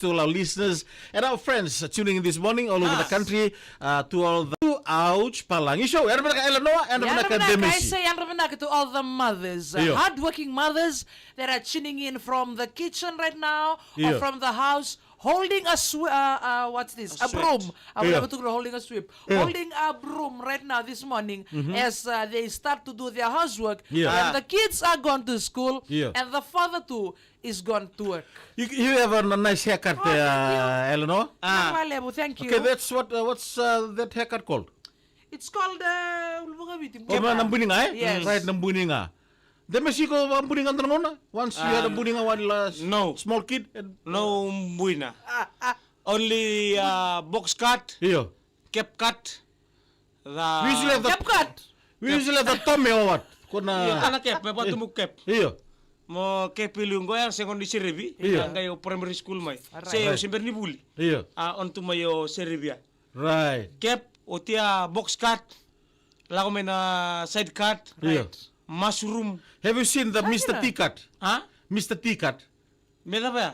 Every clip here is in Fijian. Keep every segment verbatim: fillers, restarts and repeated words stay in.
to all our listeners and our friends tuning in this morning all over the country, uh, to all the, to Ouch Palagi Show. Yadra vinaka Eleanor, yadra vinaka Demesi. Yadra vinaka, I say yadra vinaka to all the mothers, uh, hardworking mothers that are tuning in from the kitchen right now or from the house, holding a sw-, uh, uh, what's this? A broom. I would never took holding a sweep. Holding a broom right now this morning as, uh, they start to do their housework. And the kids are gone to school and the father too is gone to work. You, you have a n-, nice haircut there, uh, Eleanor. Thank you. Thank you. Okay, that's what, uh, what's, uh, that haircut called? It's called, uh, Uluvagaviti. Oh, na buniga, eh? Yes. Right, na buniga. Demesi, iko a buniga dua na gauna? Once you had a buniga while a small kid? No buina. Only, uh, box cut, cap cut, the cap cut. We usually have the tome or what? Io, ko na cap, me vaka tu mo cap. Io. Mo cap i liu qo, ya se gauna ni serevi. Io. Qai o primary school mai. Se o se bera ni vuli. Io. A, o tu mai o serevi ya. Right. Cap, oti a box cut, lako mai na side cut, mushroom. Have you seen the Mister T cut? Huh? Mister T cut. Me cava ya?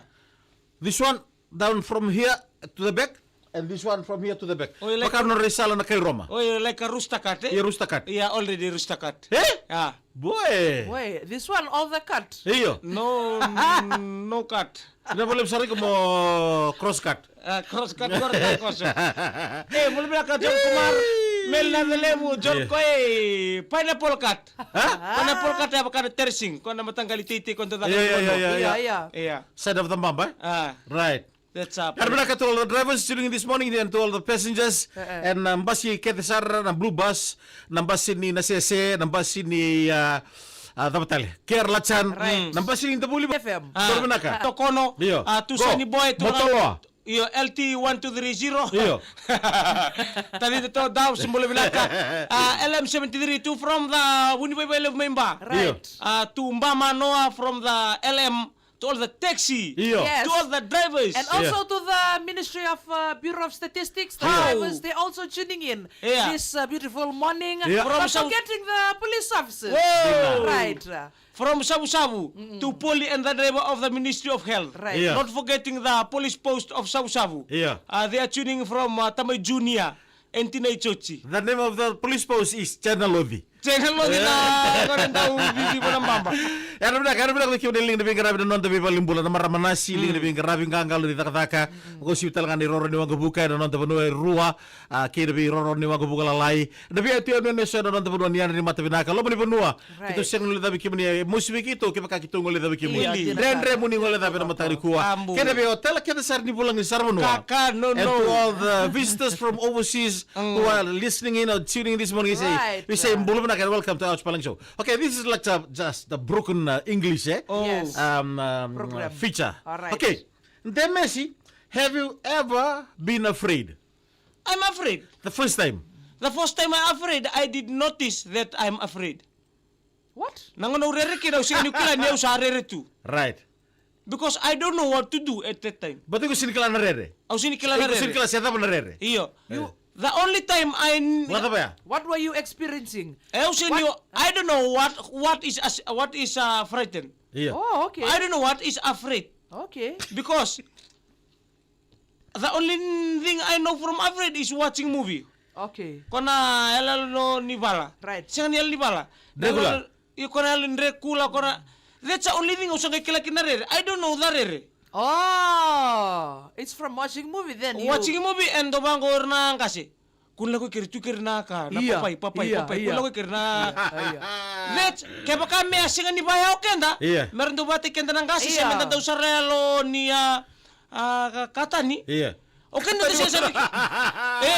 This one down from here to the back, and this one from here to the back. Vaka nodra sala na kai Roma. Oh, you like a rooster cut, eh? Yeah, rooster cut. Yeah, already rooster cut. Eh? Yeah. Boy. Boy, this one all the cut. Io. No, no cut. Ina vale sara iko mo cross cut. Ah, cross cut, cross cut, cross cut. Eh, bula vinaka John Kumar. Mel na levu, John Koi. Pineapple cut. Huh? Pineapple cut ya vaka na terracing. Ko na mataqali teitei ko na caka. Yeah, yeah, yeah, yeah. Side of the bamba, eh? Ah. Right. That's up. Yadra vinaka to all the drivers tuning in this morning and to all the passengers. And, um, basi kece sara, na Blue Bus, na basi ni Nasese, na basi ni, uh, uh, cava tale? K R Lajan. Right. Na basi ni Davuli F M. Yadra vinaka. Tokono. Io. Uh, tu Sunny Boy, tu Motoloa. Io, L T one two three zero. Io. Tadi to Daus, bula vinaka. Uh, L M seven three two from the Vunivaivai Levu mai Ba. Right. Uh, tu Ba Manoa from the L M. To all the taxi, to all the drivers, and also to the Ministry of, uh, Bureau of Statistics, the drivers, they're also tuning in this, uh, beautiful morning. Not forgetting the police officers. Right. From Savusavu to Poli and the driver of the Ministry of Health. Right. Not forgetting the police post of Savusavu. Uh, they are tuning from, uh, Tamai Junior. Entina i Chochi. The name of the police post is Channel Ovi. Channel Ovi na kore dau vivi vana baba. Yadra vinaka, yadra vinaka vei kemuni na liga ni veiqaravi na noda veivalenibula na marama nasi, liga ni veiqaravi, qaqalo ni cakacaka. Vakauasivi tale ga na iroro ni waqavuka ena noda vanua e rua, a, kei na veiroro ni waqavuka lalai. Na veiyanuyanu eso ena noda vanua ni yadra ni mata vinaka. Loma ni vanua. Keitou sega ni guilecavi kemuni, e mosi vei keitou kevaka keitou guilecavi kemuni. Dredre mo ni guilecavi ena mataka nikua. Kei na veiotela kece sara ni vulagi sara vanua. And to all the visitors from overseas who are listening in or tuning in this morning, we say, we say bula vinaka and welcome to Ouch Palagi Show. Okay, this is like, uh, just the broken, uh, English, eh? Um, um, feature. Okay, Demesi, have you ever been afraid? I'm afraid. The first time. The first time I'm afraid, I did notice that I'm afraid. What? Na gauna au rere kina au sega ni kila ni au sa rere tu. Right. Because I don't know what to do at that time. But iko sega ni kila na rere. Au sega ni kila na rere. Iko sega ni kila se cava na rere. Io. The only time I kn- What were you experiencing? E, au sega ni, I don't know what, what is as-, what is, uh, frightened. Io. Oh, okay. I don't know what is afraid. Okay. Because the only thing I know from afraid is watching movie. Okay. Ko na yaloyalo ni vala. Right. Sega ni yalo ni vala. Dracula. Io, ko na yalo ni Dracula, ko na. That's the only thing au sa qai kila kina rere. I don't know the rere. Oh, it's from watching movie then. Watching movie and dau vaqo ira na qase. Kua ni lako i keri, tu keri na ka, na papai, papai, papai. Kua ni lako i keri na. That's, kevaka me a sega ni vaya o keda. Mera dau vata i keda na qase, se meda dau sara yalo ni a A, ka-, katani. Io. O keda da sega sara. E?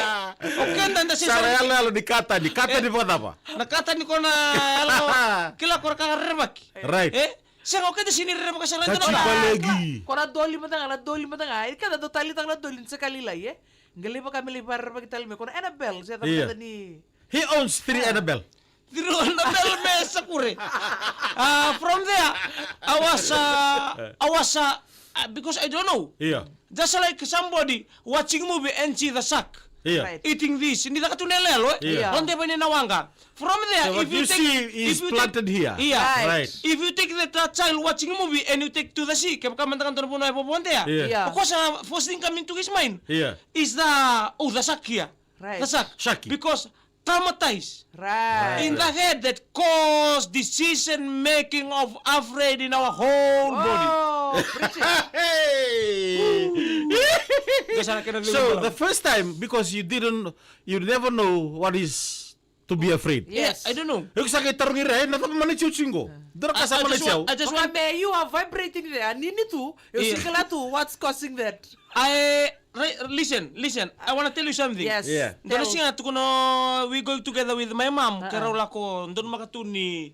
O keda da sega sara. Sara yaloyalo ni katani. Katani vakacava? Na katani ko na yalo. Kila ko ra ka rerevaki. Right. E? Sega, o keda sega ni rerevaka sara na katani. Ko na doli mada ga, na doli mada ga. E keda dau taleitaka na doli ni sa ka lailai, e? Qai lai vaka me lai vakarerevaki tale mai. Ko na Annabelle, se cava katani. He owns three Annabelle. Three Annabelle me sakure. Uh, from there, I was, uh, I was, uh, uh, because I don't know. Yeah. Just like somebody watching movie and see the shark. Yeah. Right. Eating this. Ni caka tu na yaloyalo, eh? Yeah. Ode vei na waqa. From there, so if what you, you take, see is if you planted take, here. Yeah. Right. Right. If you take that, uh, child watching a movie and you take to the sea, kevaka mada ga dua na vanua e vovo there. Yeah. Yeah. Of course, uh, first thing coming to his mind, yeah, is the, oh, the shark here. Right. The shark. Shark. Because traumatize, right, in the head that cause decision making of afraid in our whole body. Whoa, preach it. Hey. That's how I cannot live in the first time, because you didn't, you never know what is to be afraid. Yes. Yeah, I don't know. Iko sa qai tarogi ira, e, na cava mani ciuciu qo? Dua na ka sa mani ciu. I just want, I just want, me, you are vibrating there. Ni ni tu, you, yeah, single out what's causing that. I, re-, listen, listen. I wanna tell you something. Yes. Yeah. Dua na siga tukuna, we go together with my mom. Uh-uh. Ke rau lako, donumaka tu ni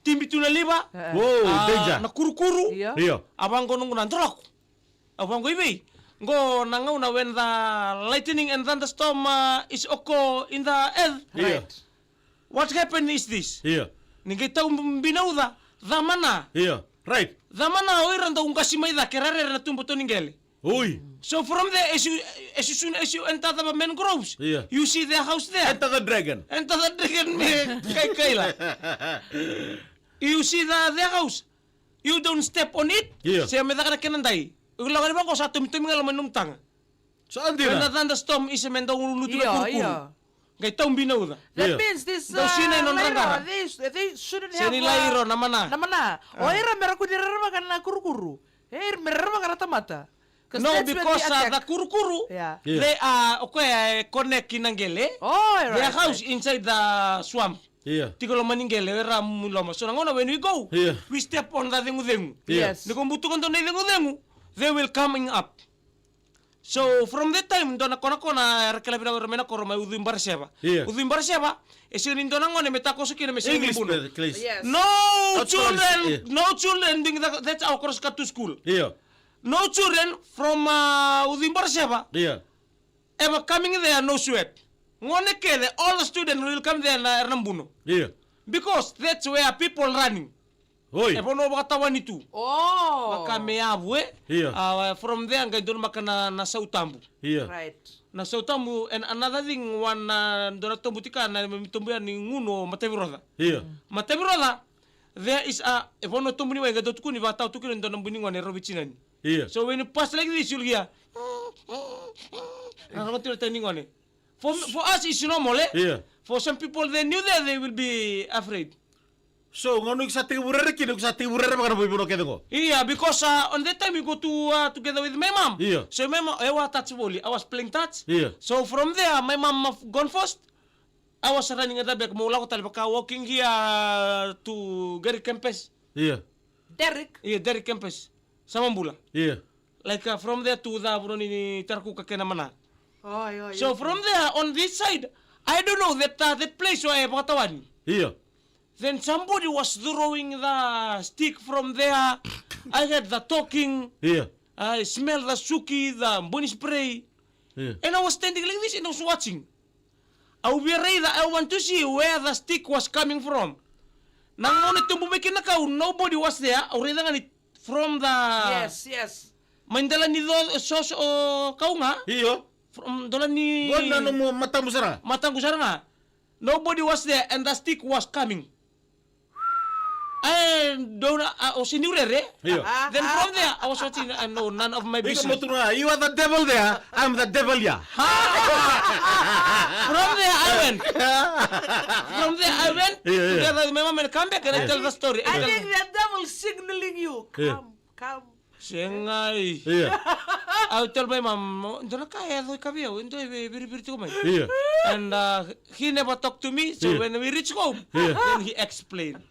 tibi tu na liva. Uh-uh. Whoa, ah, danger. Na kurukuru. Io. Io. A vaqo noqu na drako. A vaqo i vei. Qo na gauna when the lightning and thunderstorm, uh, is occur in the earth. Io. Right. What happened is this. Io. Ni qai tau binauca, ca mana. Io. Right. Ca mana o ira dau qasi mai cake, ra rere na tubu to ni qele. Oi. So from there, as you, as you soon as you enter the mangroves, yeah, you see their house there. Enter the dragon. Enter the dragon me kaikaila. You see the, their house. You don't step on it. Yeah. Se me caka na kena dai. Iko lako ni vaqo sa tomitomi ga loma ni nomu taga. Sa dina. When the thunderstorm is me dau lutu na kurukuru. Io, io. Qai tau binauca. That, yeah, means this, dau sinai, uh, nodra qara. They, they shouldn't have, uh, seni lairo na mana. Na mana. O ira me ra kua ni rerevaka na kurukuru. E, me rerevaka na tamata. No, because, uh, the kurukuru, yeah, yeah, they are, okay, uh, connect ki na qele. Oh, right, right. Their house inside the swamp. Yeah. Tiko loma ni qele, era mu loma. So na gauna when we go, yeah, we step on the cegucegu. Yeah. Yes. Ni ko butuka dua na icegucegu, they will coming up. So from that time, dua na konakona era kila vinaka ira mai na koro mai Ucui Baraseva. Io. Ucui Baraseva, e sega ni dua na gone me takoso kina me sega ni buna. English, please. Yes. No children, yeah, no children being that, that's our cross cut to school. Io. No children from, uh, Ucui Baraseva, io, ever coming there, no sweat. Gone kece, all the student will come there na, era na buno. Io. Because that's where people running. Oi. E vanua vakatawani tu. Oh. Vaka me yavu, e? Io. Ah, from there, qai donumaka na, na sautabu. Io. Right. Na sautabu, and another thing, one, ah, dua na tobu tika, na tobu ya ni gunu o Mataviroca. Io. Mataviroca, there is a, e vanua tobu ni wai, qai dau tukuni vakatawa tu kina dua na bui ni gone, e rau veitinani. Io. So when you pass like this, you'll hear, na rogo tiko na tani ni gone. For, for us, it's normal, eh? Io. For some people, they knew that they will be afraid. So, gauna iko sa tekivu rere kina, iko sa tekivu rere vaka na veivanua kece qo? Io, because, uh, on that time we go to, uh, together with my mom. Io. So my mom, I was touch volley, I was playing touch. Io. So from there, my mom gone first. I was running at the back, mo lako tale vaka walking here to Gary campus. Io. Derek? Io, Derek campus. Samabula. Io. Like, uh, from there to the vanua ni Tarakuka kei na mana. Oh, io, io. So from there, on this side, I don't know that, uh, that place where e vakatawani. Io. Then somebody was throwing the stick from there. I heard the talking. Io. I smell the suki, the boni spray. Io. And I was standing like this and I was watching. Au via raica, I want to see where the stick was coming from. Na gauna e tubu mai kina na kau, nobody was there. Au raica ga ni from the, yes, yes, mai dela ni co, so, so, o kau ga. Io. From dela ni, qo na nomu mataqu sara ga. Mataqu sara ga. Nobody was there and the stick was coming. I don't, uh, o sega ni rere. Io. Then from there, I was watching, uh, no, none of my business. Iko mo tukuna, you are the devil there, I'm the devil here. From there, I went. From there, I went, io, io, together with my mom and come back and I tell the story. I tell, I think the devil signaling you. Io. Come, come. Segai. Io. Au tell my mom, dua na ka e yaco i ka vei au, e dua e viriviri tiko mai. Io. And, uh, he never talk to me, so when we reach home, then he explain.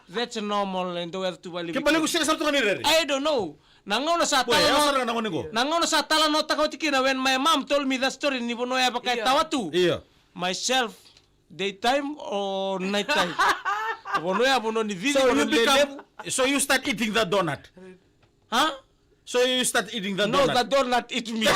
That's normal, e dua e yaco tu vale. Ke bale ku sega sara tu ga ni rere? I don't know. Na gauna sa tala, na gauna sa talanoataka oti kina, when my mom told me the story ni vanua ya vaka e tawa tu. Io. Myself, daytime or night time? Vanua ya, vanua ni cici, vanua ni lelevu. So you start eating the donut? Huh? So you start eating the donut? No, the donut eat me. Sa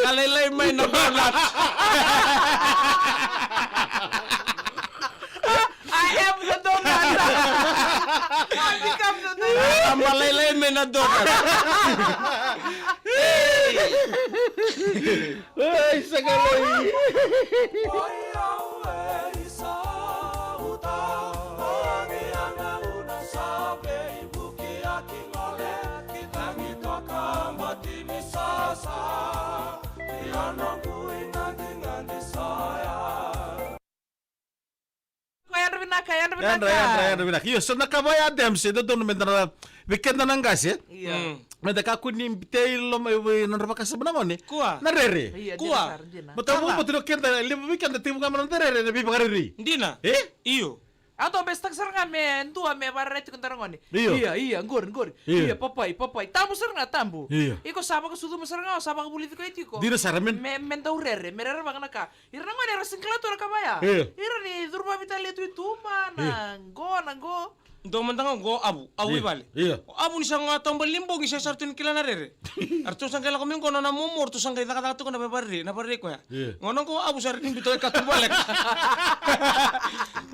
ka lailai mai na donut. I am the donut. Malailai me na dona. Ai, sa kalai. Ko yadra vinaka, yadra vinaka. Yadra, yadra, yadra vinaka. Io, sa na ka vaya Adams, e dodonu me da na, vei keda na qase. Io. Mm. Me da kakua ni tei loma i nodra vakasama na gone. Kua. Na rere. Io, kua. Dina sara, dina. Matau mo botino keda, levu vei keda tekivu ga me na rere, na veivakarerei. Dina. E? Io. Au dau besitaka sara ga me dua me vakarerei tiko na ragone. Io. Ia, ia, qori, qori. Io. Ia, papai, papai. Tabu sara ga, tabu. Io. Iko sa vakasucuma sara ga, o sa vakavulici koya tiko. Dina sara, man. Me, me dau rere, me rere vaka na ka. Ira na gone era sega ni kila tu na ka vaya. Io. Ira ni curu vavitali tu i tuba, na qo, na qo. Dou mada ga qo, avu, avu i vale. Io. O avu ni sa ga taubale ni bogi, sa sara tu ni kila na rere. Eratou sa qai lako mai qo na nona momo, eratou sa qai cakacaka tu qo na vakarerei, na vakarerei koya. Io. Gauna qo avu sa rere ni biuta e katuba leka.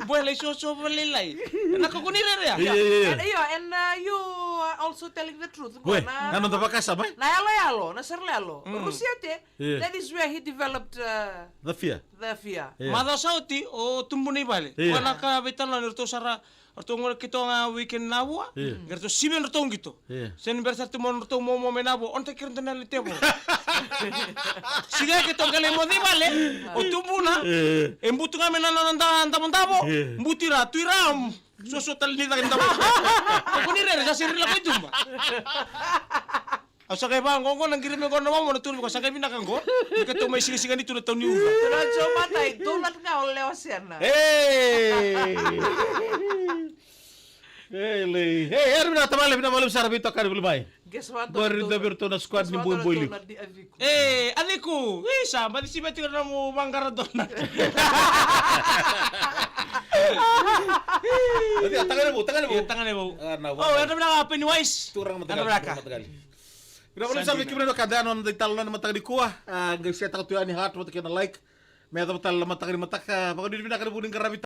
Boy lai soso valailai. Na kakua ni rere ya. Io, io, io. And, io, and, uh, you are also telling the truth. Qo na, na noda vakasama, e? Na yaloyalo, na sere yalo. Mm. Rusia te, io, that is where he developed, uh, the fear. The fear. Io. Macawa sa oti, o tubuna i vale. Io. Koya na ka veitalanoa ni ratou sara, ratou gole keitou ga weekend na vua. Io. Qai ratou sivi ratou qito. Io. Sega ni bera sara tu mo ratou momo me na vua. Onta kira dua na yalo ni tevo. Siga keitou qai lai moce i vale. O tubuna. Io. E butu ga me na nona da, davodavo. Io. Buti ra, tu i ra. Soso tale ni caka ni davo. Ko ni rere, sa siri lako i tuba. Au sa qai vaqo qo na qiri me qo na momo na turu viko sa qai vinaka qo. Ni keitou mai sigasiga ni tu na tau ni uva. Tuna jo matai, dou lati ga o lewa sena. Ei! Ei, lei. Ei, era vinaka tamale, vinaka valevu sara veitokani vuli mai. Qori dou vei ratou na squad ni boiboi liku. E, a ciku. Isa, baci sivi tiko na nomu vaqara dona. Oti, a tagane vou, tagane vou. Ia, tagane vou. A, na vou. O, yadra vinaka Pennywise. Turaga mataqali, yadra vinaka. Turaga mataqali. Vinaka valevu sara vei kemuni na wekada, na noda italanoa ena mataka nikua. A, qai setaka tu yani heart vata kei na like. Me yacova tale na mataka ni mataka, vakanuinui vinaka ni vu ni qaravi.